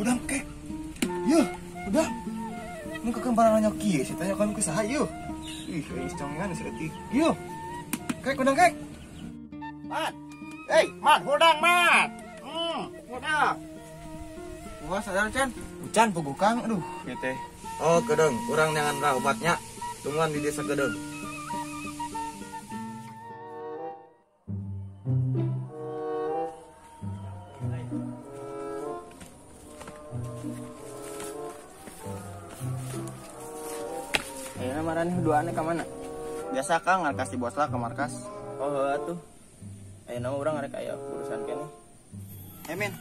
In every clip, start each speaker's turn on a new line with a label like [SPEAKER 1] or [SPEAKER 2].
[SPEAKER 1] Hudang kek. Yuh, udah. Mun kekembaran nyoki sih tanya kan ke saha yuh. Ih, geus congan saeutik. Yuh. Kek hudang kek.
[SPEAKER 2] Mat. Hei, Mat, hudang, Mat. Hudang.
[SPEAKER 1] Wah, sadar Chan. Ucan puguh Kang, aduh, ieu teh. Oh, kedeung, urang neangan lah obatnya. Tungguan di desa Kedeung.
[SPEAKER 3] Ayeuna maraneh duaan ka mana?
[SPEAKER 2] Biasa Kang, ngarkas di bos lah ke markas.
[SPEAKER 3] Oh, heuh atuh. Ayeuna mah urang arek aya urusan keneh.
[SPEAKER 2] Hey, Min.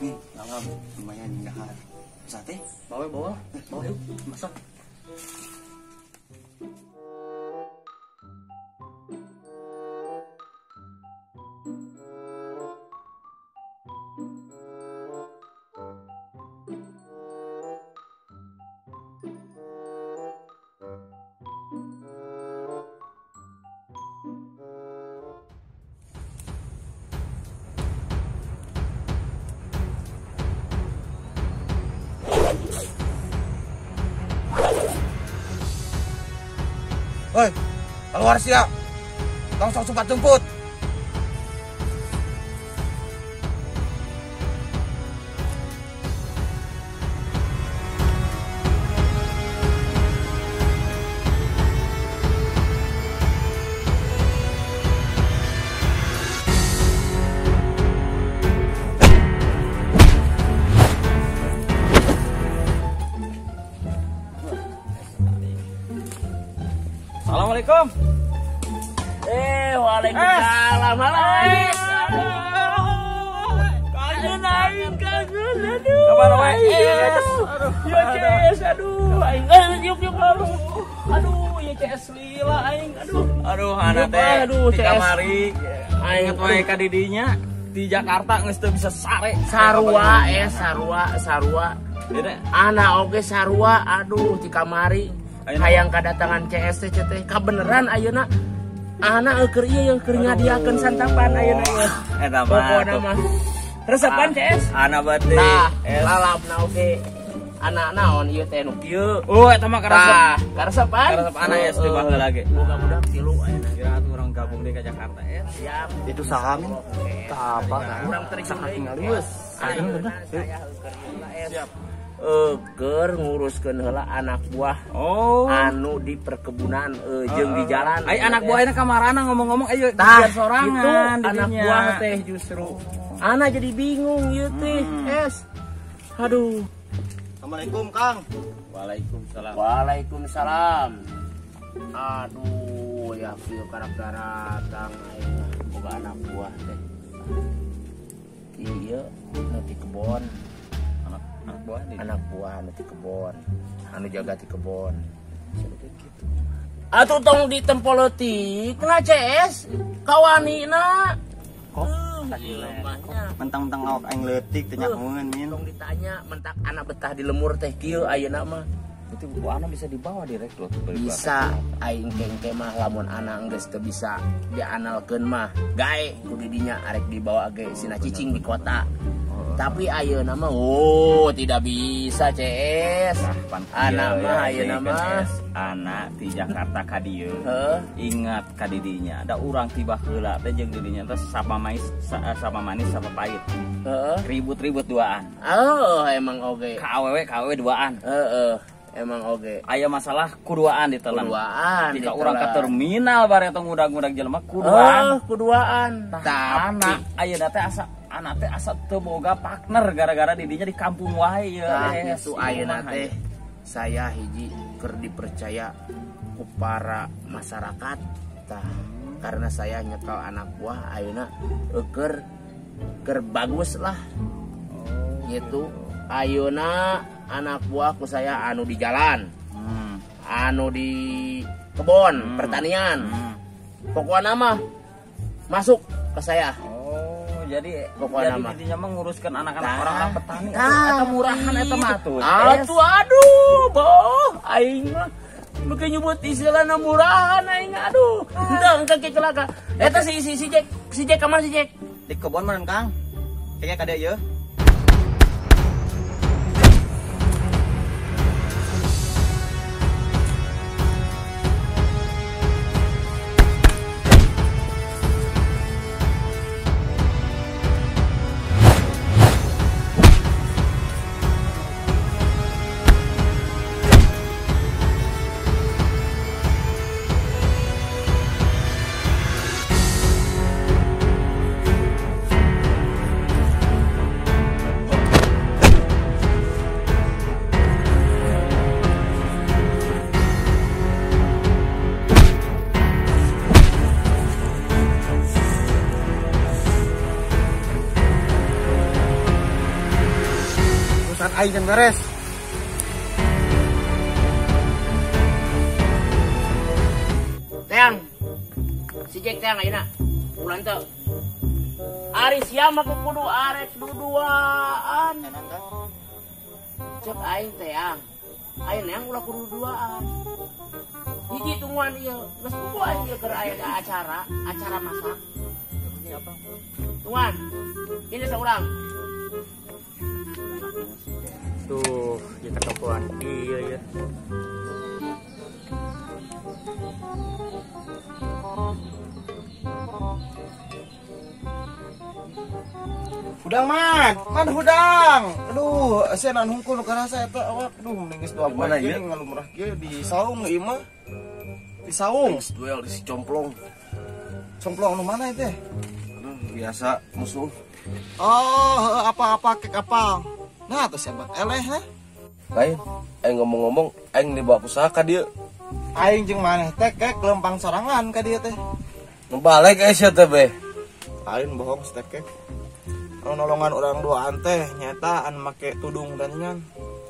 [SPEAKER 2] Nih, langam lumayan dahar. Sate,
[SPEAKER 3] bawa bawa, bawa yuk, masak.
[SPEAKER 1] Hoi, keluar siap. Tong sok sumpat jemput.
[SPEAKER 3] Assalamualaikum.
[SPEAKER 4] Waalaikumsalam. Halo. Kangen aing, kangen. Aduh.
[SPEAKER 3] Kabar wae.
[SPEAKER 4] Aduh. Ya CS, aduh. Aing yuk yuk aduh. Aduh, ya CS lila aing. Aduh.
[SPEAKER 3] Aduh, anak teh.
[SPEAKER 4] Aduh,
[SPEAKER 3] di kamari. Aing wae ka didinya di Jakarta geus teu bisa sare.
[SPEAKER 4] Sarua sarua, sarua. Anak oge sarua, aduh di kamari. Hayang kadatangan CS teh teh kabeneran ayeuna anak keur ieu keur ngadiakeun santapan ayeuna ieu.
[SPEAKER 3] Eta mah.
[SPEAKER 4] Resepan CS?
[SPEAKER 3] Anak berarti.
[SPEAKER 4] Tah, lalapna oge. Anak naon ieu teh nu kieu.
[SPEAKER 3] Oh, eta mah karesep.
[SPEAKER 4] Karesepan?
[SPEAKER 3] Karesep anak ya teh baheula ge.
[SPEAKER 4] Boga budak tilu ayeuna.
[SPEAKER 3] Kira atuh urang gabung deui ka Jakarta ya.
[SPEAKER 4] Siap.
[SPEAKER 2] Itu saha min?
[SPEAKER 1] Tah apa?
[SPEAKER 4] Urang terjun deui.
[SPEAKER 1] Geus.
[SPEAKER 4] Siap. Keur nguruskeun heula anak buah.
[SPEAKER 3] Oh.
[SPEAKER 4] Anu di perkebunan jeung di jalan.
[SPEAKER 3] Ai anak buahna ka marana ngomong-ngomong ayo
[SPEAKER 4] tah
[SPEAKER 3] sorangan
[SPEAKER 4] gitu, anak buah teh justru. Ana jadi bingung ieu teh, es. Aduh.
[SPEAKER 2] Assalamualaikum, Kang.
[SPEAKER 3] Waalaikumsalam.
[SPEAKER 4] Waalaikumsalam. Aduh, ya kieu karakter datang aing boga anak buah teh. Ieu nu di kebon.
[SPEAKER 3] Anak buah di
[SPEAKER 4] anak buah anu di kebon, anu jaga di kebon. Gitu. Atuh tong ditempo leutik na CS kawanina.
[SPEAKER 2] Kok mentang-mentang awak aing leutik teh nyahoeun min.
[SPEAKER 4] Tong ditanya mentak anak betah di lemur teh kieu ayeuna mah.
[SPEAKER 3] Itu ku anak bisa dibawa direkrut.
[SPEAKER 4] Bisa aing kengke mah lamun anak geus teu bisa dianalkeun mah gae ku didinya arek dibawa ge sina cicing di kota. Tapi ayeuna mah oh tidak bisa CS. Anak mah ayeuna mah
[SPEAKER 3] anak di Jakarta ka dieu. Ingat ka didinya da urang tiba heula teh jeung didinya teh sama manis sama manis sama pahit. Ribut-ribut duaan.
[SPEAKER 4] Oh, emang oge.
[SPEAKER 3] Ka awewe ka awewe duaan.
[SPEAKER 4] Heeh, emang oge.
[SPEAKER 3] Aya masalah kuduaan ditelan.
[SPEAKER 4] Kuduaan.
[SPEAKER 3] Jika urang ka terminal bare tong ngudag-ngudag jelema kuduaan.
[SPEAKER 4] Oh, kuduaan.
[SPEAKER 3] Tapi anak ayeuna teh asa anak teh asa teu boga partner gara-gara didinya di kampung wae ya.
[SPEAKER 4] Nah, itu ayeuna teh saya hiji keur dipercaya ku para masyarakat tah karena saya nyekel anak buah ayeuna keur keur bagus lah. Oh, gitu. Ayeuna anak buah ku saya anu di jalan. Anu di kebon, pertanian. Pokokna mah masuk ke saya.
[SPEAKER 3] Jadi
[SPEAKER 4] pokoknya
[SPEAKER 3] jadi intinya menguruskan anak-anak orang-orang petani. Eta murahan eta mah tuh.
[SPEAKER 4] Atuh aduh, boh aing mah beuki nyebut istilahna murahan aing aduh. Henteu engke ke celaka. Eta si Jack, si Jack ka mana si Jack?
[SPEAKER 2] Di kebon meureun Kang. Kayaknya kade ieu.
[SPEAKER 1] Aing can beres.
[SPEAKER 4] Teang. Si Jack teang ayeuna. Ulan teu. Ari sia mah kudu arek duduaan. Cek aing teang. Aing neang ulah kudu duduaan. Hiji tungguan ieu. Geus buku aing ieu keur aya acara, acara masak. Tungguan. Ini saurang.
[SPEAKER 2] Tuh, kita kepoan. Iya, iya.
[SPEAKER 1] Hudang man, man hudang. Aduh, saya nan hungkul nu karasa eta awak. Aduh, mending geus dua poe ieu ngalumrah kieu di saung ieu mah. Di saung.
[SPEAKER 5] Duel di si complong.
[SPEAKER 1] Complong nu mana itu?
[SPEAKER 5] Aduh, biasa musuh.
[SPEAKER 1] Oh, apa-apa kek apa. Nah, terus siapa? Eleh, ha?
[SPEAKER 5] Lain, aing ngomong-ngomong, aing dibawa usaha ka dieu.
[SPEAKER 1] Aing jeung maneh teh kek lempang sorangan ka dieu teh.
[SPEAKER 5] Nu balik euy sia teh be.
[SPEAKER 1] Lain bohong teh kek. Anu nolongan urang duaan teh nyaeta anu make tudung dan nyan,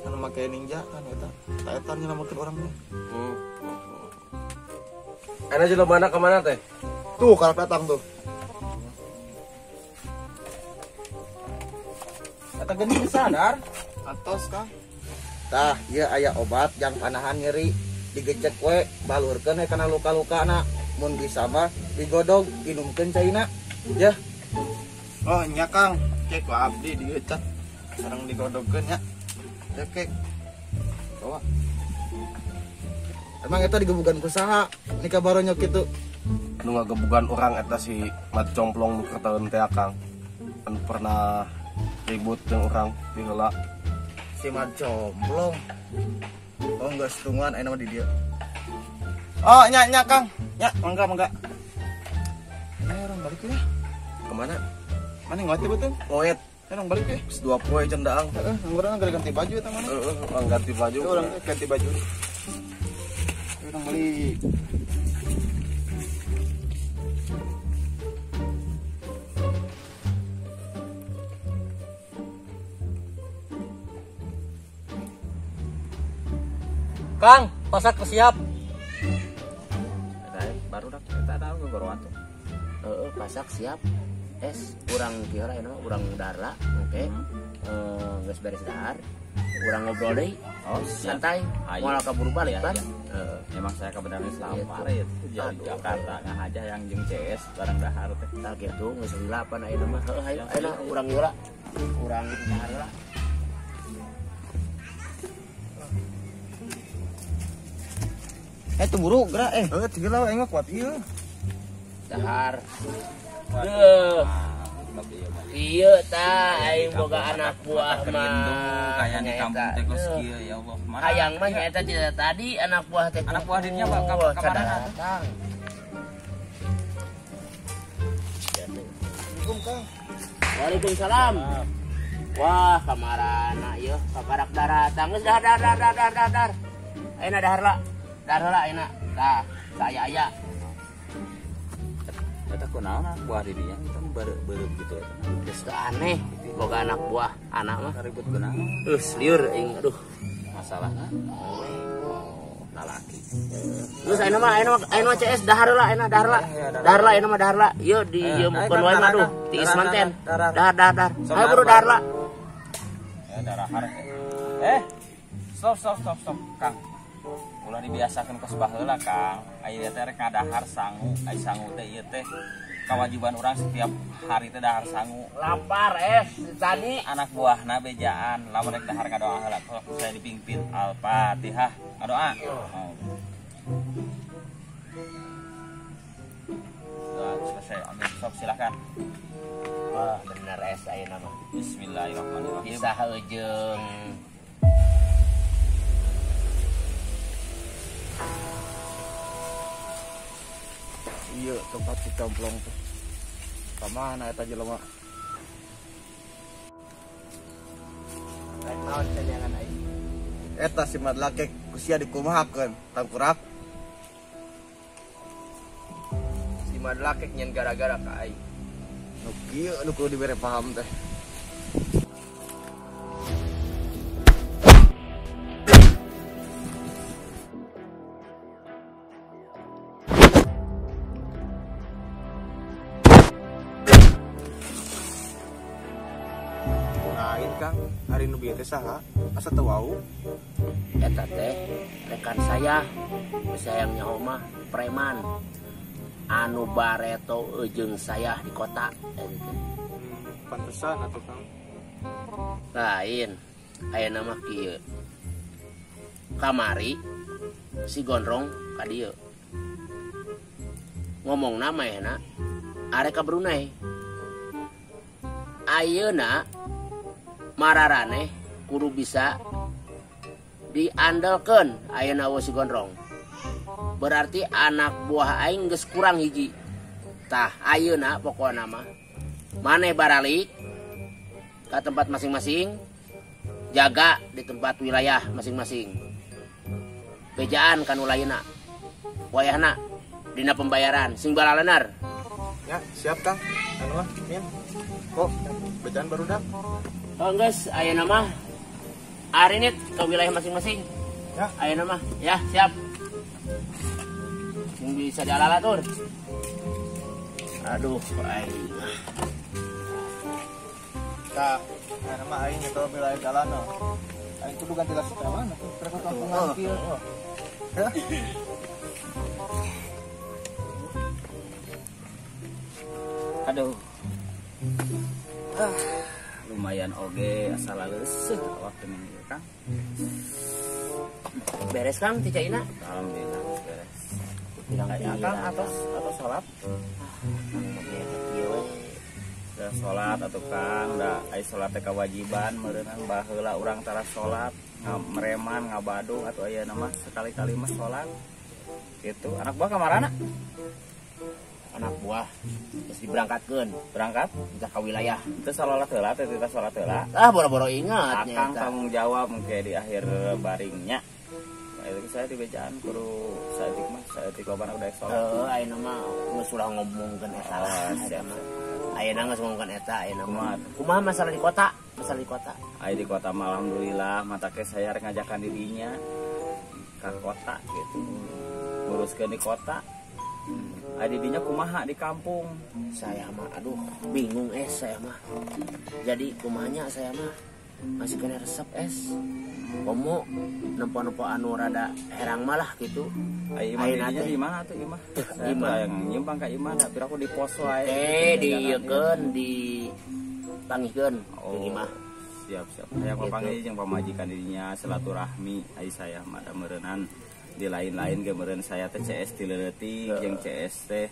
[SPEAKER 1] anu make ninja kan eta. Ta eta nyelametkeun urang teh.
[SPEAKER 5] Ana jelema mana ka mana teh?
[SPEAKER 1] Tuh, karep datang tuh. Eta geuning sadar atos Kang. Tah, ieu aya obat jang panahan nyeri digecek we balurkeun we kana luka-lukana. Mun bisa mah digodog inumkeun caina. Yah. Oh nya Kang, cek ku abdi digecek sareng digodogkeun nya. Ya kek. Bawa. Emang eta digebugan ku saha? Nikah baronyok kitu.
[SPEAKER 5] Nu ngagebugan urang eta si Mat Complong nu kertaeun teh Kang. Anu pernah ribut jeung urang di heula.
[SPEAKER 1] Si Mat Complong. Oh enggak setungguan ayeuna mah di dieu. Oh nya nya Kang. Nya mangga mangga. Ayo urang balik ya.
[SPEAKER 5] Kemana?
[SPEAKER 1] Mana ngoet teh beuteung?
[SPEAKER 5] Ngoet.
[SPEAKER 1] Urang balik ya.
[SPEAKER 5] Geus 2 poe can daang.
[SPEAKER 1] Heeh, urang geus ganti baju eta mana?
[SPEAKER 5] Heeh, urang ganti baju.
[SPEAKER 1] Urang ganti baju. Urang balik.
[SPEAKER 2] Kang, pasak siap.
[SPEAKER 3] Baru dah kita tahu goroan tuh.
[SPEAKER 4] Heeh, pasak siap. Es urang kieu lah mah urang udara, oke. Geus beres dahar. Urang ngobrol deui.
[SPEAKER 3] Oh,
[SPEAKER 4] santai. Moal kaburu balik kan.
[SPEAKER 3] Heeh. Memang saya kebenaran lapar ya di Jakarta ngahaja yang jeung CS barang dahar teh.
[SPEAKER 4] Tah kitu geus 8 ayeuna mah. Heuh, ayo ayeuna urang ieu lah. Urang dahar lah.
[SPEAKER 2] Tuh buru gerak eh.
[SPEAKER 1] Heuh, tiga lah aing mah kuat ieu.
[SPEAKER 4] Dahar. Deuh. Ieu tah aing boga anak buah mah.
[SPEAKER 3] Kayak di kampung teh geus kieu ya Allah.
[SPEAKER 4] Hayang mah nyaeta tidak tadi anak buah teh.
[SPEAKER 3] Anak buah dirinya Pak ka mana
[SPEAKER 4] datang. Waalaikumsalam. Wah, kamarana ieu kakarak daratang geus dahar dahar dahar dahar dahar. Ayeuna dahar lah. Dahar heula ayeuna. Tah, saya aya.
[SPEAKER 3] Eta kunaon anak buah dirinya itu bareup gitu eta.
[SPEAKER 4] Geus teu aneh boga anak buah anak mah
[SPEAKER 3] ribut kunaon.
[SPEAKER 4] Liur aing aduh.
[SPEAKER 3] Masalahna. Lalaki.
[SPEAKER 4] Geus ayeuna mah ayeuna CS dahar lah ayeuna dahar lah. Dahar lah ayeuna mah dahar lah. Ieu di ieu mun wae mah duh tiis manten. Dahar dahar dahar. Ayo buru dahar lah.
[SPEAKER 3] Ya darahar. Stop stop stop stop Kang. Ulah dibiasakeun kos baheula Kang. Aya teh rek ngadahar sangu, ai sangu teh ieu teh kewajiban orang setiap hari teh dahar sangu.
[SPEAKER 4] Lapar tadi
[SPEAKER 3] anak buahna bejaan lamun rek dahar ngadoa heula saya dipimpin Al-Fatihah ngadoa. Oh. Doa selesai. Amin. Sok silakan.
[SPEAKER 4] Wah, bener ayeuna mah.
[SPEAKER 3] Bismillahirrahmanirrahim.
[SPEAKER 4] Kisah jeung
[SPEAKER 1] iya tempat si complong tuh. Kamana eta jelema?
[SPEAKER 2] Rek naon cenyangan aing?
[SPEAKER 1] Eta si Madlakek ku sia dikumahakeun tangkurap.
[SPEAKER 2] Si Madlakek nyen gara-gara ka aing.
[SPEAKER 1] Nu kieu nu kudu dibere paham teh. Kang, hari nu bieu teh saha? Asa teu wau?
[SPEAKER 4] Eta teh rekan saya, sayang nyaho mah preman. Anu bareto jeung saya di kota eta teh.
[SPEAKER 6] Pantesan atuh Kang.
[SPEAKER 4] Lain, ayeuna mah kieu. Kamari si Gondrong ka dieu. Ngomongna manehna arek ka Brunei. Ayeuna mararaneh kudu bisa diandalkeun ayeuna si Gondrong. Berarti anak buah aing geus kurang hiji. Tah ayeuna pokona mah maneh baralik ka tempat masing-masing, jaga di tempat wilayah masing-masing. Bejaan kanu lainna. Wayahna dina pembayaran sing balalenar.
[SPEAKER 6] Ya, siap Kang. Anu mah, min. Kok bejaan barudak.
[SPEAKER 4] Oh guys, ayeuna mah arinit ke wilayah masing-masing.
[SPEAKER 6] Ya,
[SPEAKER 4] ayeuna mah, ya siap. Sing bisa dialala tur. Aduh, aing.
[SPEAKER 6] Tah, ayeuna mah aing nyetel wilayah jalan. Aing kudu ganti lah setelan atuh, mereka kampungan kieu. Ya.
[SPEAKER 3] Aduh. Lumayan oge asal leuseuh awak teh ini Kang.
[SPEAKER 4] Beres Kang ti caina?
[SPEAKER 3] Alhamdulillah beres.
[SPEAKER 4] Pirang-pirang
[SPEAKER 3] Kang atos salat. Da salat atuh Kang, da ai salat teh kewajiban meureunang baheula urang tara salat, mereman ngabadung atuh ayeuna mah sekali-kali mah salat. Gitu. Anak buah kamarana?
[SPEAKER 4] Anak buah terus diberangkatkeun,
[SPEAKER 3] berangkat
[SPEAKER 4] entah ka wilayah.
[SPEAKER 3] Teu salat heula teh teu salat heula.
[SPEAKER 4] Ah boro-boro ingat
[SPEAKER 3] Akang tanggung jawab mungkin di akhir baringnya. Itu saya di bejaan kudu saeutik mah saeutik lobana udah salat.
[SPEAKER 4] Heuh ayeuna mah geus ulah ngomongkeun eta lah. Ayeuna geus ngomongkeun eta ayeuna mah. Kumaha masalah di kota? Masalah di kota.
[SPEAKER 3] Aya di kota mah alhamdulillah mata ke saya rek ngajakan dirinya ka kota gitu. Nguruskeun di kota. Adidinya kumaha di kampung.
[SPEAKER 4] Saya mah aduh bingung saya mah. Jadi kumahanya saya mah masih kena resep Komo nempo-nempo anu rada herang malah gitu.
[SPEAKER 3] Ayeuna teh di mana tuh imah? Imah yang nyimpang ka imah da piraku di pos wae.
[SPEAKER 4] Dieukeun dipangihkeun jeung imah.
[SPEAKER 3] Siap siap. Hayang papanggih jeung pamajikan dirinya silaturahmi ai saya mah da meureunnan di lain-lain ge meureun saya teh CS ti leutik jeung CS teh.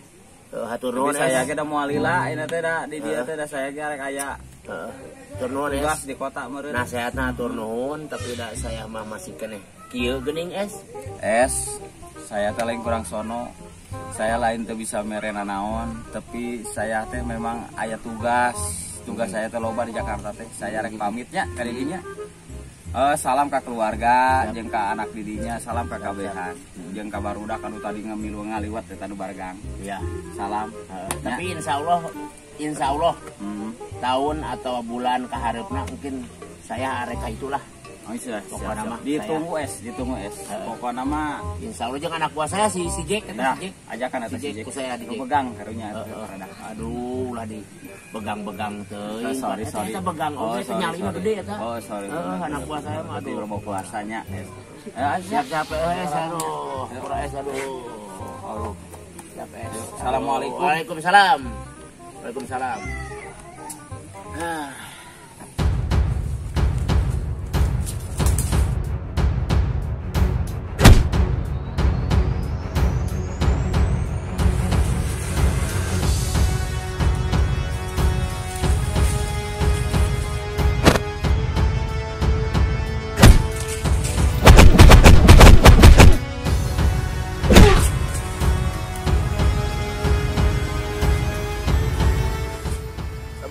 [SPEAKER 4] Hatur nuhun.
[SPEAKER 3] Saya ge da moal lila ayeuna teh da di dieu teh da saya ge rek aya.
[SPEAKER 4] Heeh. Hatur nuhun
[SPEAKER 3] tugas di kota meureun.
[SPEAKER 4] Nasehatna hatur nuhun tapi da saya mah masih keneh kieu geuning es.
[SPEAKER 3] Saya teh lain kurang sono. Saya lain teu bisa merena naon, tapi saya teh memang aya tugas. Tugas saya teh loba di Jakarta teh. Saya rek pamitnya ka didinya. Salam ka keluarga, jeung ka anak didinya, salam ka kabehan. Jeung ka barudak anu tadi ngamilu ngaliwat teh tanu bargang.
[SPEAKER 4] Iya,
[SPEAKER 3] salam.
[SPEAKER 4] Tapi insyaallah tahun atau bulan kahareupna mungkin saya arek ka itulah.
[SPEAKER 3] Oh iya,
[SPEAKER 4] Pokokna mah
[SPEAKER 3] ditunggu es, ditunggu es. Pokokna mah
[SPEAKER 4] insyaallah jeung anak buah saya si Jack eta si Jack.
[SPEAKER 3] Ajakan eta si Jack.
[SPEAKER 4] Ku saya di Jack.
[SPEAKER 3] Pegang karunya.
[SPEAKER 4] Aduh, lah di begang-begang teuing.
[SPEAKER 3] Sorry, sorry.
[SPEAKER 4] Eta begang oge teh nyali mah gede eta.
[SPEAKER 3] Oh, sorry.
[SPEAKER 4] Anak buah saya mah aduh.
[SPEAKER 3] Berarti puasanya es.
[SPEAKER 4] Siap-siap es aduh. Pura es aduh.
[SPEAKER 3] Aduh.
[SPEAKER 4] Siap es.
[SPEAKER 3] Assalamualaikum.
[SPEAKER 4] Waalaikumsalam. Waalaikumsalam. Ah.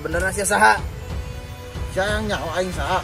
[SPEAKER 6] Bener sia saha?
[SPEAKER 1] Sia yang nyaho aing saha?